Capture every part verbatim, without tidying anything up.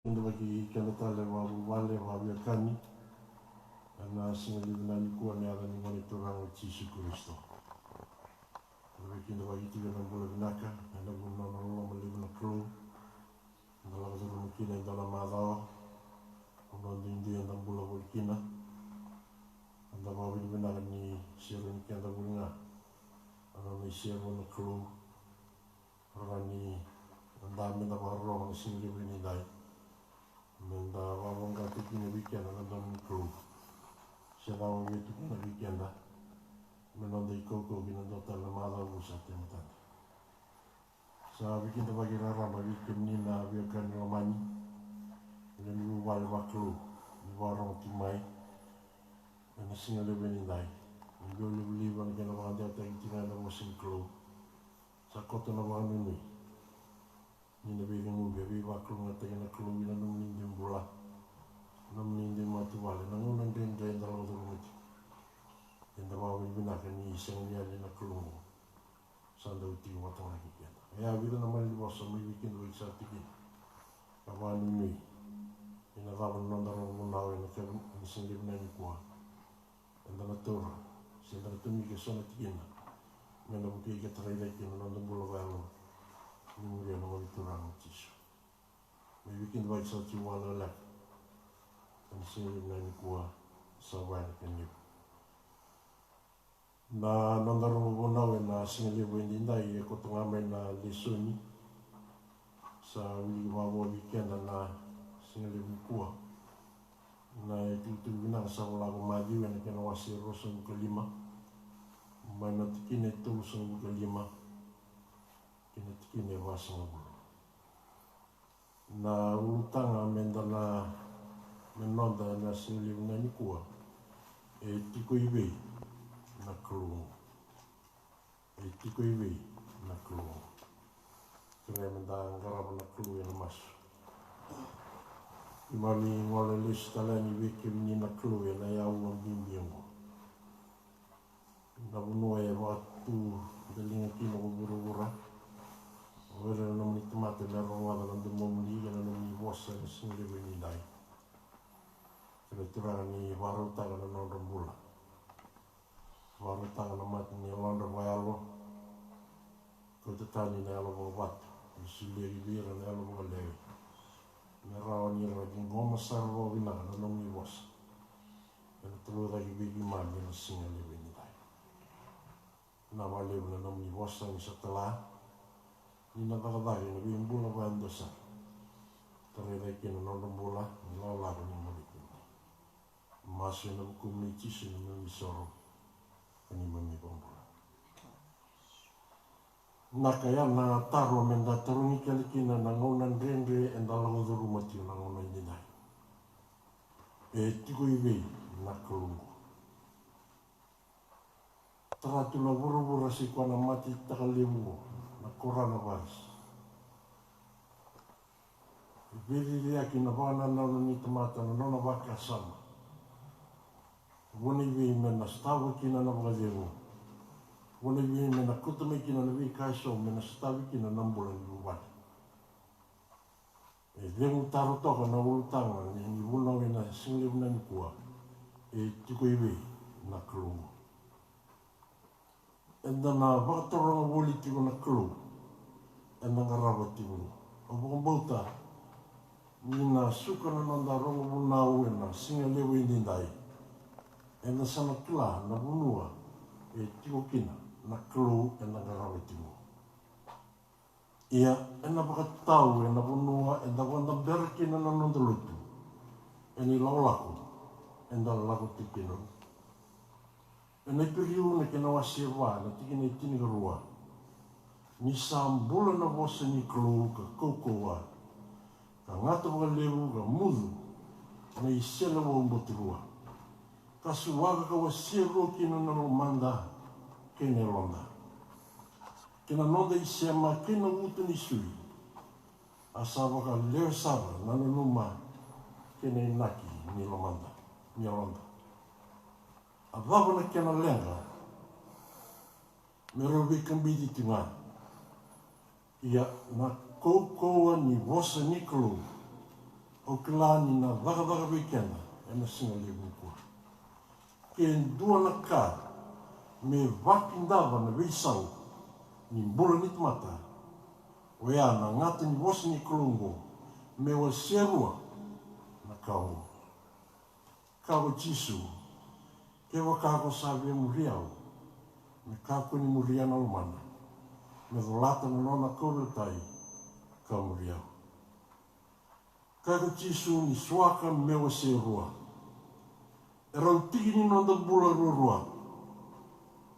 Kidavaki keda tale vakavuvale, vakaveiwekani ena siga levu nikua ena yaca ni Gone Turaga o Jisu Karisito. Eda veikidavaki tiko ena bula vinaka ena vuku ni nona loloma levu na Kalou. Eda lako curuma kina e dua na macawa, na noda duidui eda bula voli kina. Eda vakavinavinaka ni sere ni keda voli ga na nona iserau na Kalou. Rawa ni da meda vakarorogo na siga levu edaidai, meda vakavoqataki kina vei keda na domo ni Kalou. Se cava e tu kina vei keda me noda ikaukau ki na dua tale na macawa vou sa tu e matada. Sa veikidavaki raraba vei kemuni na veiwekani lomani, na lewe ni vuvale vakalou ni vakarorogo tiko mai ena siga levu edaidai. Ni dau livaliva na kena vakadewataki tiko ga na vosa ni Kalou. Sa koto na vakanuinui ni na veiceguvi, veivakalougatataki na Kalou ena nomuni dui bula, nomuni dui matavuvale, na gauna dredre eda lako curuma tiko. Eda vakavinavinaka ni sega ni yali na Kalou oqo. Sa dau tiko vata ga kei keda. E a vica na malanivosa mai vei keda oi sa tiko kina. Ka vakanuinui ni na cava na noda rogo vunau ena kena, ena siga levu nikua. Eda na taura se eda na tomika eso na tikina me na vukei ka tarai cake kina na noda bula vakayalo ni muria na Gone Turaga o Jisu. Me veikidavaki sa tiko vakalekaleka ena siga levu nikua. Sa vaya na kena levu. Na noda rogo vunau ena siga levu edaidai e koto ga mai na lesoni sa wiliki vakavo vei keda na siga levu nikua. Na itukutuku vinaka sa vola ko Maciu ena kena wase e ruasagavulu ka lima, mai na tikina e tolusagavulu ka lima kei na tikina e vasagavulu. Na ulutaga meda na, me noda ena siga levu nikua: E tiko i vei na Kalou? E tiko i vei na Kalou? Kerea meda qarava na Kalou ena masu. Keimami gole lesu tale yani vei kemuni na Kalou ena aua bibi oqo. Na vanua e vakatu daliga kina ko vuravura, o ira na nomuni tamata me rogoca na domomuni kei na nomuni vosa ena siga levu edaidai. Kerea Turaga ni vakarautaka na nodra bula, vakarautaka na mata ni yalodra vakayalo. Kauta tani na yalo vakavatu, me solia ki vei ira na yalo vakalewe, me rawa ni ra ciqoma sara vakavinaka na nomuni vosa. Ena talaucaki vei keimami ena siga levu edaidai. Na vakalevu na nomuni vosa ni sa tala ni na cakacaka ena veibula vakayadua sara. Tarai cake kina na nodra bula ni lakolako ni bula kina. Masu ena vukumuni Jisu na neimami isoro ka neimami ivakabula. Na ka ya na taro meda tarogi keda kina na gauna dredre eda lako curuma tiko na gauna edaidai. E tiko i vei na Kalou? Tara tu na vuravura se koya na mate takalevu, na coronavirus. Veiciciyaki na vakanananu ni tamata, na nona vakasama. Vuna i vei me na sotava kina na vakacegu? Vuna i vei me na kauta mai kina na veika eso me na sotavi kina na bula ni vuvale? E cegu taro toka na ulutaga ni, ni vunau ena siga levu nikua. E tiko i vei na Kalou? Eda na vakataroga voli tiko na Kalou eda qarava tiko. Au vakabauta ni na suka na noda rogo vunau ena siga levu edaidai, eda sa na kila na vanua e tiko kina na Kalou eda qarava tiko. Ia, ena vakatau ena vanua eda vakadabera kina na noda lotu ena ilakolako eda lako tiko kina. Ena Iperiu na kena wase va na tikina e tinikarua: Ni sa bula na vosa ni Kalou ka kaukauwa, ka gata vakalevu ka mucu na iseleiwau batirua, ka suaka ka wasea rua kina na lomada kei na yaloda, kei na noda isema kei na uto ni sui, a sa vakalewe sara na nanuma kei na inaki ni lomada, ni yaloda. A cava na kena leqa me rau veikabiti tu ga? Ia, na kaukauwa ni vosa ni Kalou Au kila ni na cakacaka vei keda ena siga levu nikua. Ke dua na ka me vakidava na veisau ni bula ni tamata, oya na gata ni vosa ni Kalou oqo, me wasea rua na ka oqo. Kaya ko Jisu, kevaka ko sa via muri au, me kakua ni muria na lomana, me colata na nona kauveilatai ka muri au. Kaya ko Jisu ni suaka me wasea rua. E rau tiki ni noda bula ruarua.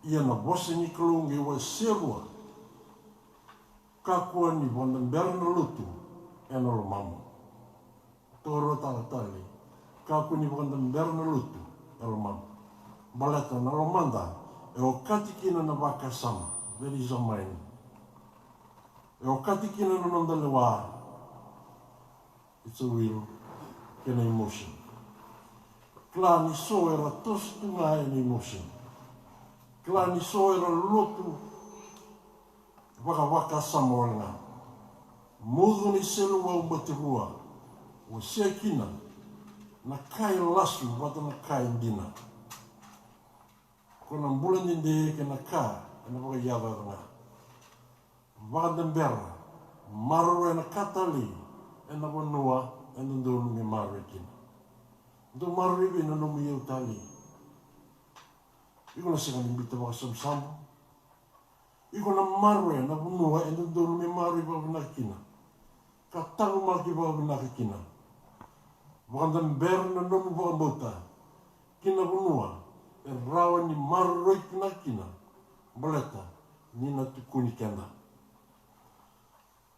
Ia na vosa ni Kalou qai wasea rua. Kakua ni vakadabera na lotu ena lomamu. Toro tale tale. Kakua ni vakadabera na lotu ena lomamu. Baleta na lomada e okati kina na vakasama. That is a mind. E okati kina na noda lewa. It's a will kei na emotion. Kila ni so era toso tu ga ena emotion. Kila ni so era lotu vakavakasama wale ga. Mucu na iseleiwau batirua, wasea kina na ka e lasu vata na ka e dina. Ko na bula dede kei na ka ena vakaiyacoyaco ga. Vakadabera, maroroya na ka talei ena vanua e dodonu me maroroi kina. Dou maroroi vei na nomu iyau talei. Iko na sega ni biuta vakasabusabu. Iko na maroroya na vanua e dodonu me maroroi vakavinaka kina, ka taqomaki vakavinaka kina. Vakadabera na nomu vakabauta ki na vanua e rawa ni maroroi kina, kina, baleta ni na tukuni keda.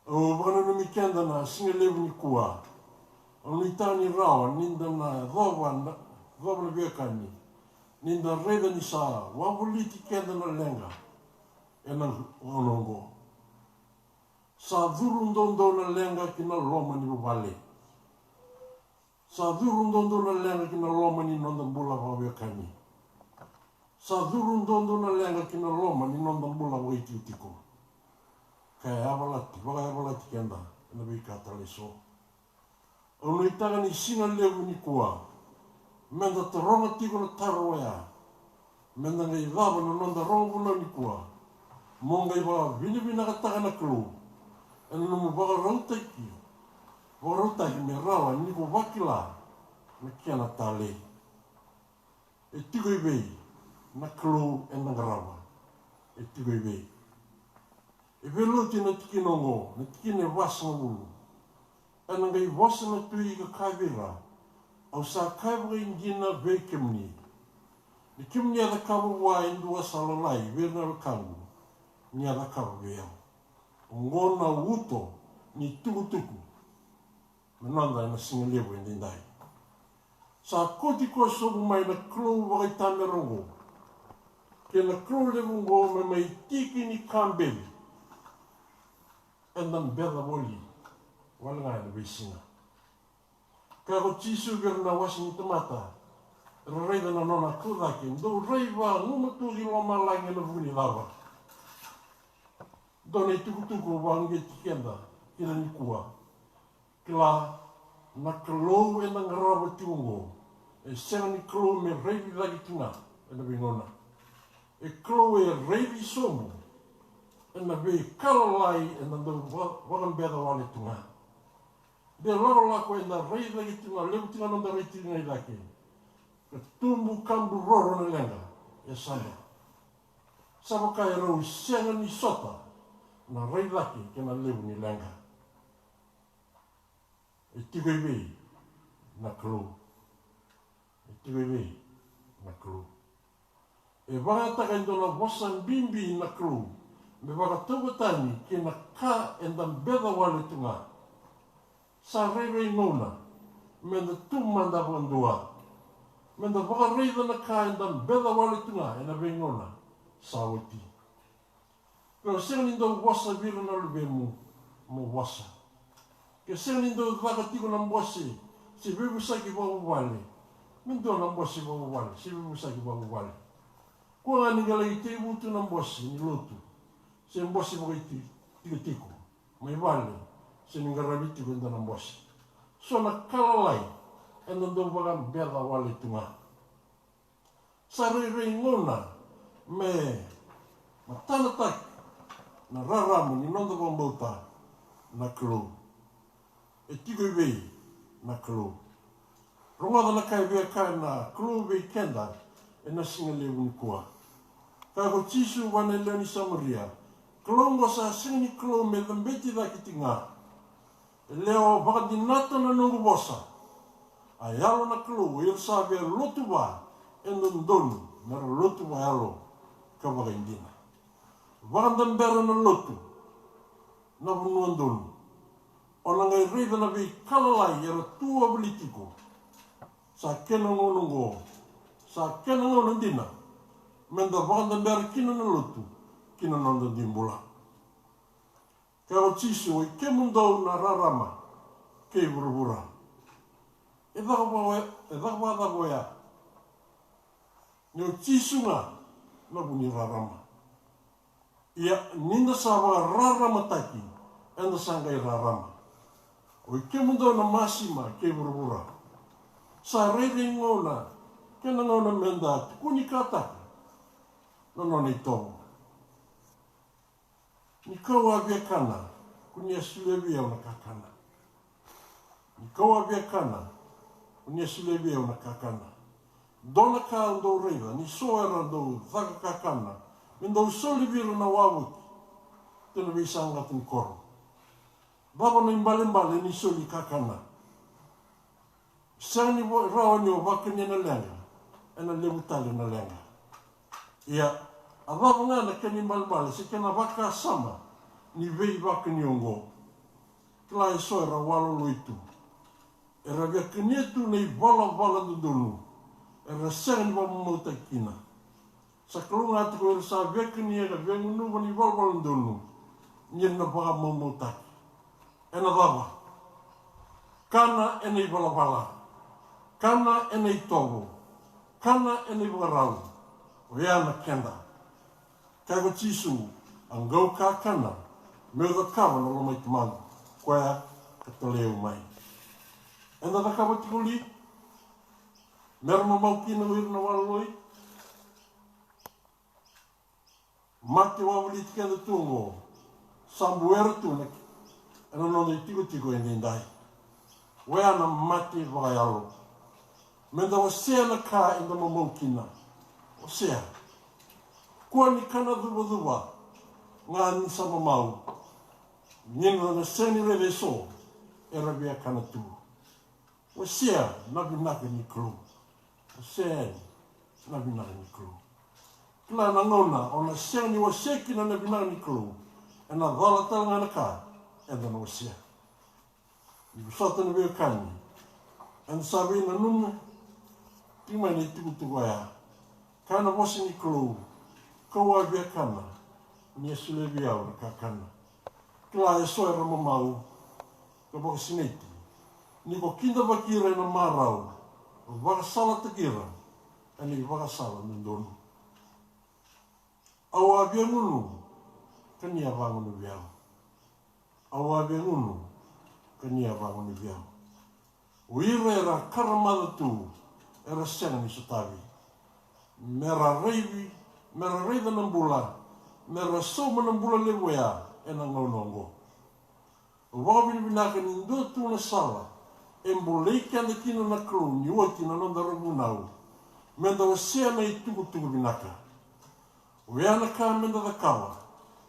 Au vakananumi keda na siga levu nikua. Au nuitaka ni rawa ni da na cova na, cova na veiwekani, ni da raica ni sa wavoliti keda na leqa ena gauna oqo. Sa curu doudou na leqa ki na loma ni vuvale. Sa curu doudou na leqa ki na loma ni noda bula vakaveiwekani. Sa curu doudou na leqa ki na loma ni noda bula vakaitikotiko. Ka yavalati, vakayavalati keda ena veika tale eso. Au nuitaka ni siga levu nikua, meda taroga tiko na taro oya. Meda qai cava na noda rogo vunau nikua? Mo qai vakavinavinakataka na Kalou ena nomu vakarautaki, vakarautaki me rawa ni ko vakila na kena talei. E tiko i vei na Kalou eda qarava? E tiko i vei? E veilauti na tikina oqo, na tikina e vasagavulu. Ena qai vosa na Tui ka kaya vei ira, au sa kaya vakaidina vei kemuni, ni kemuni a cakava vua e dua sa lalai vei ira na wekaqu, ni a cakava vei au. Oqo na uto ni tukutuku me noda ena siga levu edaidai. Sa kauti koya sobu mai na Kalou vakaitamera oqo kei na Kalou levu oqo me mai tiki ni ka beci. Eda beca voli wale ga ena veisiga. Kaya ko Jisu vei ira na wase ni tamata era raica na nona kau cake, dou rai vagumatua ki lomalagi ena vuku ni cava? Dua na itukutuku au vakauqeti keda kina nikua. Kila, na Kalou eda qarava tiko oqo e sega ni Kalou me raici cake tu ga ena veigauna. E Kalou e raici sobu ena veika lalai eda dau va-, vakabeca wale tu ga. De lakolako eda rai cake tu ga, levu tu ga noda rai tiko ga i cake. Ka tubu kaburoro na leqa e Same. Sa vaka e rau sega ni sota na rai cake kei na levu ni leqa. E tiko i vei na Kalou? E tiko i vei na Kalou? E vakayagataka e dua na vosa bibi na Kalou me vakatauvatani kei na ka eda beca wale tu ga. Sa rairai gauna meda tu mada vakadua, meda vakaraica na ka eda beca wale tu ga ena veigauna sa oti. Ke o sega ni dau vosa vei ira na luvemu, mo vosa. Ke sega ni dau caka tiko na bose se veivosaki vakavuvale, me dua na bose vakavuvale se veivosaki vakavuvale. Kua ga ni qai laki tekivu tu na bose ni lotu se bose vakaitikotiko mai vale, se ni qaravi tiko e dua na bose. so na ka lalai eda dau vakabeca wale tu ga. Sa rairai gauna me matanataki na rarama ni noda vakabauta na Kalou. E tiko i vei na Kalou? Rogoca na ka e via kaya na Kalou vei keda ena siga levu nikua. Kaya ko Jisu vua na yalewa ni Samaria, Kalou oqo sa sega ni Kalou me cabeti cake tiko ga. E lewa vakadinata na noqu vosa. A Yalo na Kalou, o ira sa via lotu va e dodonu me ra lotu vakayalo ka vakaidina. Vakadabera na lotu na vanua donu. O na qai raica na veika lalai era tu wavuli tiko. Sa kena gauna oqo, sa kena gauna dina me da vakadabera kina na lotu ki na noda dui bula. Kaya o Jisu, oi kemudou na rarama kei vuravura. E caka vaka, e caka vakacava oya? Ni o Jisu ga na vu ni rarama. Ia ni da sa vakararamataki, eda sa qai rarama. Oi kemudou na masima kei vuravura. Sa rairai gauna, kena gauna me da tukunikataka na nona itovo. Ni kau a via kana, ko ni a solia vei au na kakana. Ni kau a via kana, ko ni a solia vei au na kakana. Dua na ka au dau raica, ni so era dau caka kakana me dau soli vei ira na wavoki, tu na veisaqata ni koro. Cava na ibalebale ni soli kakana? Sega ni vo-, rawa ni o vakania na leqa, ena levu tale na leqa. Ia, a cava ga na kena ibalebale se kena vakasama ni veivakani oqo? Kila eso era waloloi tu. Era via kania tu na ivalavala dodonu. Era sega ni vakamamautaki kina. Sa kalougata ko ira sa via kania ka via gunuva na ivalavala dodonu. Ni ra na vakamamautaki. Ena cava? Kana ena ivalavala, kana ena itovo, kana ena ivakarau. Oya na keda. Kaya ko Jisu, a qau kakana, meu cakava na loma i Tamaqu, koya ka talai au mai. Eda cakava tiko li me ra mamau kina o ira na waloloi? Mate wavoliti keda tu oqo, sa buera tu na, ena noda itikotiko edaidai. Oya na mate vakayalo. Me da wasea na ka eda mamau kina. Wasea. Kua ni kana cuvacuva ga ni sa mamau. Ni na sega ni raica eso era via kana tu. Wasea na vinaka ni Kalou. Wasea na vinaka ni Kalou. Kila na gauna o na sega ni wasea kina na vinaka ni Kalou, ena cala tale ga na ka eda na wasea. Ni vosota na veiwekani, eda sa veinanumi tiko mai na itukutuku oya. Kaya na vosa ni Kalou, kau a via kana, ni a solia vei au na kakana. Kila eso era mamau ka vakasinaiti, ni ko kidavaki ira ena marau, vakasalataki ira ena ivakasala dodonu. Au a via gunu ka ni a vagunuvi au. Au a via gunu ka ni a vagunuvi au. O ira era karamaca tu era sega ni sotavi. Me ra raivi, me ra raica na bula, me ra sauma na bula levu oya ena gauna oqo. Au vakavinavinaka ni dua tu na sala e bolei keda kina na Kalou ni oti na noda ra vunau, me da wasea na itukutuku vinaka. Oya na ka me da cakava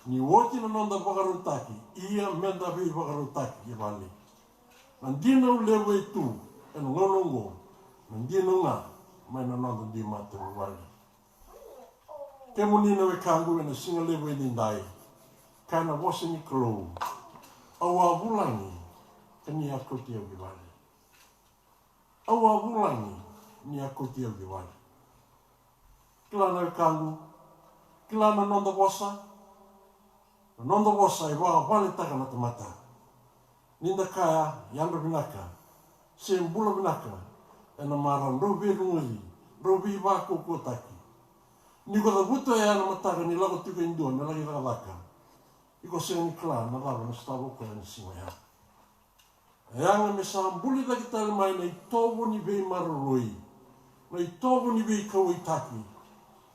ni oti na noda vakarautaki, ia me da veivakarautaki e vale. Na dinau levu e tu ena gauna oqo, na dinau ga mai na noda dui matavuvale. Kemuni na wekaqu, ena siga levu edaidai, kaya na vosa ni Kalou, au a vulagi ka ni a kauti au ki vale. Au a vulagi ni a kauti au ki vale. Kila na wekaqu, kila na noda vosa. Na noda vosa e vakavaletaka na tamata. Ni da kaya, yadra vinaka, se bula vinaka, ena marau drau veirogoci, drau veivakaukauwataki. Ni ko cavuta oya na mataka ni lako tiko e dua me laki cakacaka, iko sega ni kila na cava na sotava o koya ena siga oya. E yaga me sa buli cake tale mai na itovo ni veimaroroi, na itovo ni veikauwaitaki,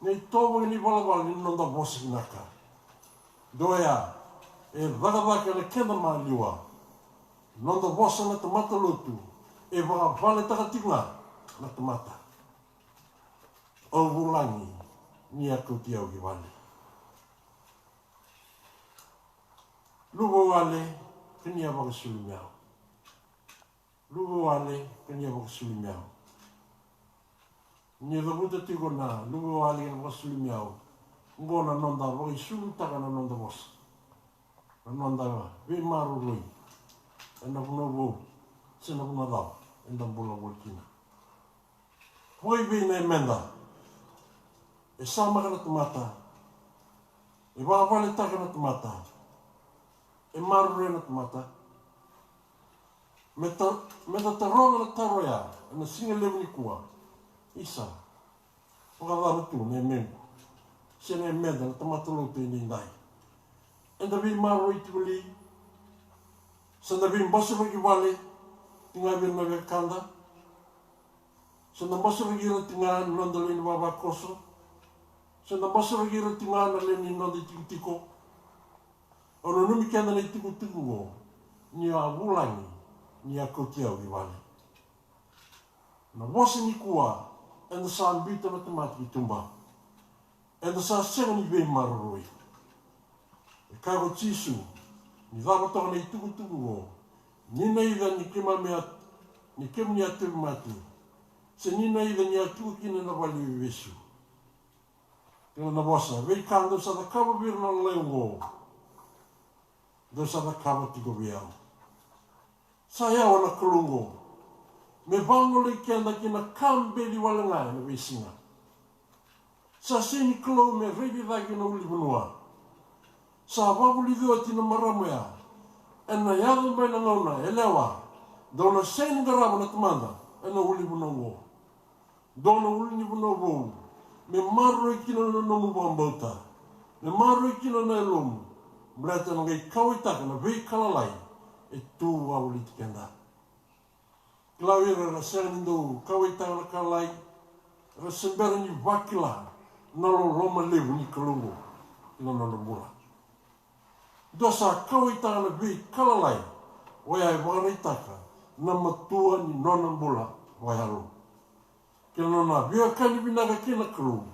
na itovo ni valavala ni noda vosa vinaka. Dua ya, e cakacaka ena keda maliwa. Noda vosa na tamata lotu, e vakavaletaka tiko ga na tamata. Au vulagi, ni a kauti au ki vale. Luvawale, ka ni a vakasulumi au. Luvawale, ka ni a vakasulumi au. Ni cavuta tiko na luvawale ka na vakasulumi au. Oqo na noda vakaisulutaka na noda vosa, na noda veimaroroi ena vanua vou se na vanua cava eda bula voli kina. Vakaivei na yameda? E samaka na tamata, e vakavaletaka na tamata, e maroroya na tamata. Me ta, me ta taroga na taro ya ena siga levu nikua. Isa, vakacava tu na yamequ se na yameda na tamata lotu edaidai? Eda veimaroroi tiko li? Se da veibasuraki vale tiko ga vei ira na wekada? Se da basurakia ira tiko ga na noda lewe ni vavakoso? Se da basurakia ira tiko ga na lewe ni noda itikotiko? Au nanumi keda na itukutuku oqo, ni a vulagi, ni a kauti au ki vale. Na vosa nikua, eda sa biuta na tamata ki tuba. Eda sa sega ni veimaroroi. E kaya ko Jisu, ni cava toka na itukutuku oqo, ni naica ni keimami a, ni kemuni a tauvimate, se ni naica ni a tiko kina na vale ni veivesu. Kila na vosa, veika dou sa cakava vei ira na lalai oqo, dou sa cakava tiko vei au. Sa yawa na Kalou oqo me vagolei keda ki na ka beci wale ga ena veisiga. Sa sega ni Kalou me raici cake na ulunivanua. Sa vakavulici oti na marama oya. Ena yaco mai na gauna, yalewa, dou na sega ni qarava na Tamada ena ulunivanua oqo. Dua na ulunivanua vou me maroroi kina na nomu vakabauta, me maroroi kina na yalomu, baleta na qai kauwaitaka na veika lalai e tu vakavoliti keda. Kila o ira era sega ni dau kauwaitaka na ka lalai, era se bera ni vakila na loloma levu ni Kalou oqo ena nodra bula. Dua sa kauwaitaka na veika lalai, oya e vakaraitaka na matua ni nona bula vakayalo. Kei na nona veiwekani vinaka kei na Kalou.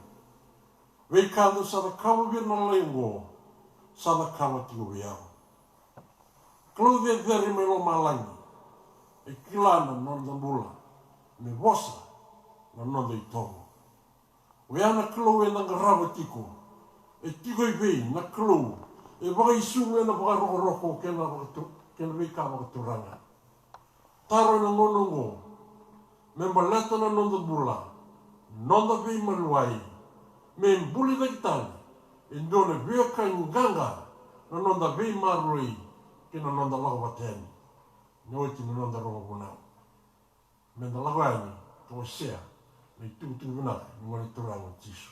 Veika dou sa cakava vei ira na lalai oqo, sa cakava tiko vei au. Kalou cecere mai lomalagi, e kila na noda bula, me vosa na noda itovo. Oya na Kalou eda qarava tiko. E tiko i vei na Kalou e vakaisulu ena vakarokoroko kei na vakatu, kei na veika vakaturaga? Taro ena gauna oqo, me baleta na noda bula, noda veimaliwai, me buli cake tale e dua na veiwekani qaqa na noda veimaroroi kei na noda lako vata yani. Ni oti na noda rogo vunau, me da lako yani ka wasea na itukutuku vinaka ni Gone Turaga o Jisu.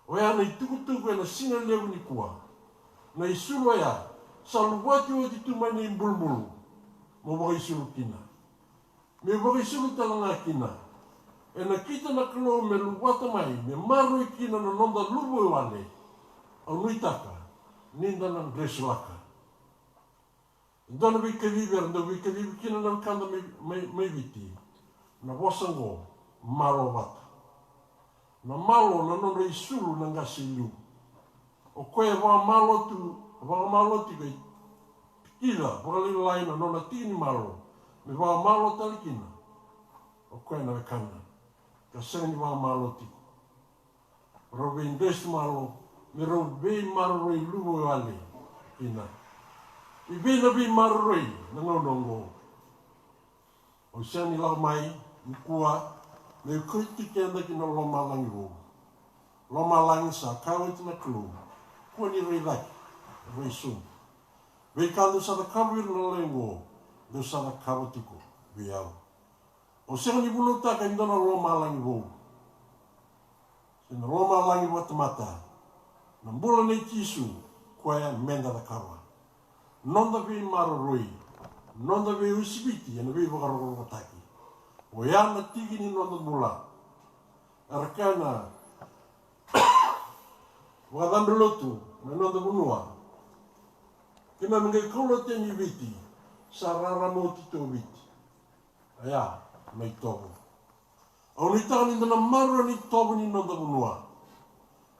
Oya na itukutuku ena siga levu nikua. Na isulu oya sa luvati oti tu mai na ibulubulu, mo vakaisulu kina. Me vakaisulu tale ga kina. E nakita na Kalou me luvata mai, me maroroi kina na noda luvawale. Au nuitaka ni da na dresulaka. E dua na veikacivi era dau veikacivi kina na wekada mai, mai, mai Viti na vosa oqo, malo vata. Na malo na nodra isulu na qase e liu. O koya e vakamalo tu, vakamalo tiko e tikica vakalailai na nona tiki ni malo, me vakamalo tale kina o koya na wekana ka sega ni vakamalo tiko. Rau veidresi malo me rau veimaroroi luvawale kina. I vei na veimaroroi na gauna oqo? Au sega ni lako mai nikua meu kauti keda ki na lomalagi vou. Lomalagi sa kaya oti na Kalou, kua ni rai cake, rai sobu. Veika dou sa cakava vei ira na lalai oqo, dou sa cakava tiko vei au. Au sega ni vunautaka e dua na lomalagi vou se na lomalagi vakatamata. Na bula nei Jisu, koya meda cakava. Noda veimaroroi, noda veiusiviti ena veivakarokorokotaki. Oya na tiki ni noda bula. Era kaya na vakacabe lotu mai noda vanua, keimami qai kaulotu yani i Viti, sa rarama oti tu o Viti. Oya na itovo. Au nuitaka ni da na maroroya na itovo ni noda vanua.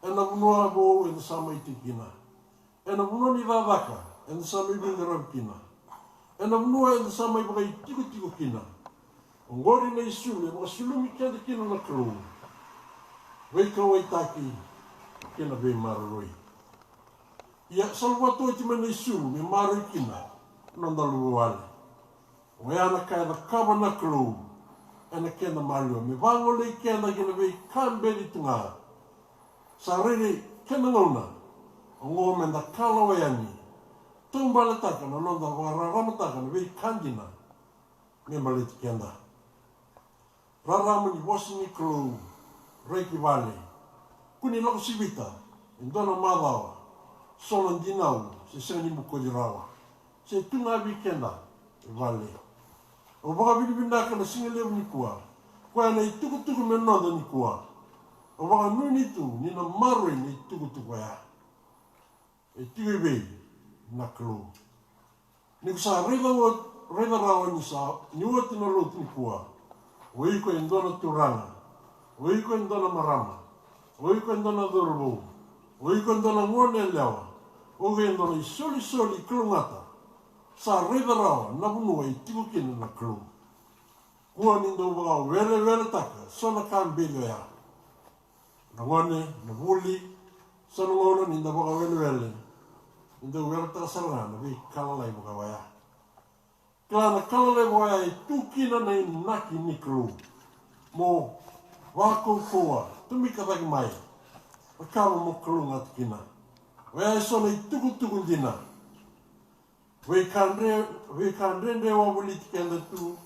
Ena vanua vou eda sa mai tiko kina. Ena vanua ni cakacaka eda sa mai veiqaravi kina. Ena vanua eda sa mai vakaitikotiko kina. Oqori na isulu e vakasulumi keda kina na Kalou. Veikauwaitaki kei na veimaroroi. Ia sa luvata oti mai na isulu me maroroi kina na noda luvawale. Oya na ka e cakava na Kalou ena keda maliwa me vagolei keda ki na veika beci tu ga. Sa rairai keda gauna oqo meda kalawa yani, taubaletaka na noda vakararamataka na veika dina me baleti keda. Rarama ni vosa ni Kalou, rai ki vale. Kua ni lako sivita e dua na macawa, so na dinau se sega ni bokoci rawa, se tu ga vei keda e vale. Au vakavinavinaka na siga levu nikua, koya na itukutuku me noda nikua. Au vakanuinui tu ni na maroroi na itukutuku oya. E tiko i vei na Kalou? Ni ko sa raica ot-, raica rawa ni sa, ni oti na lotu nikua. O iko e dua na turaga, o iko e dua na marama, o iko e dua na cauravou, o iko e dua na gone yalewa, o iko e dua na isolisoli kalougata. Sa raica rawa na vanua e tiko kina na Kalou. Kua ni dau vakaweleweletaka so na ka beci oya. Na gone, na vuli, so na gauna ni da vakawelewele, ni dau weletaka sara ga na veika lalai vaka oya. Kila na ka lalai vaka oya e tu kina na inaki ni Kalou. Mo vakaukauwa, tomika cake mai, cakava mo kalougata kina. Oya e so na itukutuku dina. Veika dre-, veika dredre wavoliti keda tu,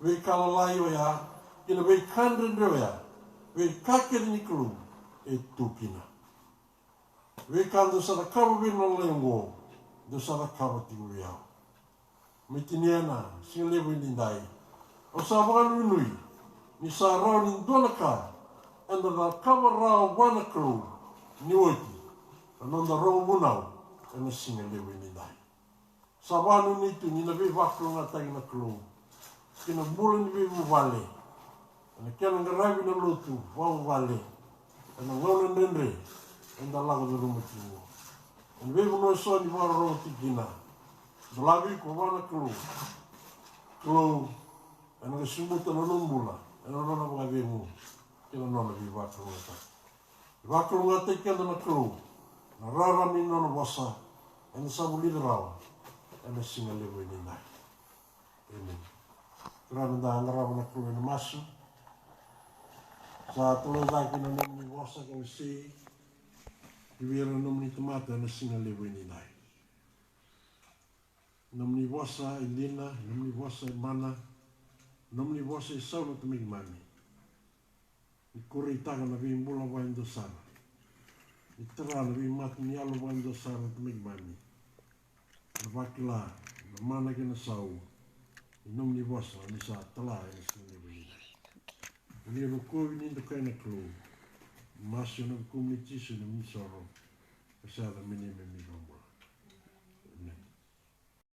veika lalai oya, kei na veika dredre oya, veika kece ni Kalou e tu kina. Veika dou sa cakava vei ira na lalai oqo, dou sa cakava tiko vei au. Me tinia na siga levu edaidai. Au sa vakanuinui ni sa rawa ni dua na ka eda cakava rawa vua na Kalou ni oti na noda rogo vunau ena siga levu edaidai. Sa vakanuinui tu ni na veivakalougatataki na Kalou ki na bula ni veivuvale, ena kena qaravi na lotu vakavuvale, ena gauna dredre eda lako curuma tiko. Ena veivanua eso ni vakarorogo tiko kina, dolavi iko vua na Kalou. Kalou ena qai sobuta na nomu bula ena nona vakacegu kei na nona veivakalougatataki. Vakalougatataki keda na Kalou, na rarama ni nona vosa eda sa vulica rawa ena siga levu edaidai. Emeni. Turaga, da qarava na Kalou ena masu. Sa talaucaki na nomuni vosa ka wasei ki vei ira na nomuni tamata ena siga levu edaidai. Nomuni vosa e dina, nomuni vosa e mana, nomuni vosa e sau na Tamai keimami. Ni kureitaka na veibula vakayadua sara. Ni tara na veimata ni yalo vakayadua sara na Tamai keimami. Na vakila, na mana kei na sau ni nomuni vosa ni sa tala ena siga levu edaidai. Ni rokovi, ni dokai na Kalou. Masu ena vukumuni Jisu na nomuni soro. Ka sa yaco me neimami iVakabula.